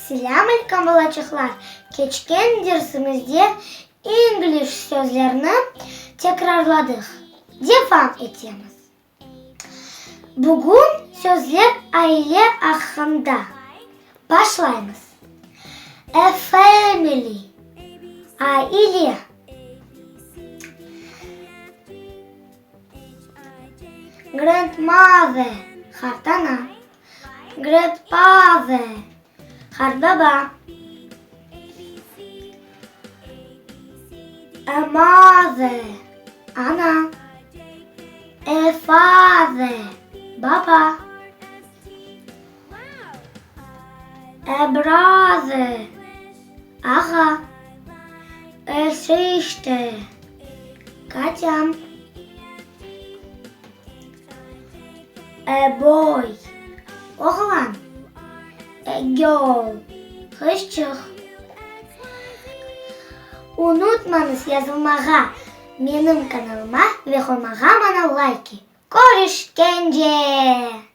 Selâm aleyküm, balaçıqlar! Keçken dersimizde ingliz sözlerini tekrarladıq. Devam etemiz. Bugün sözler aile aqqında. Başlaymız. A family, aile. Grandmother, qartana. Grandfather, qartbaba. A mother, ana. A father, baba. A brother, ağa. A sister, katyam. A boy, oğlan. A girl, qızçıq. Unutmañız yazılmağa menim kanalıma ve qoymağa maña layki. Körüşkence!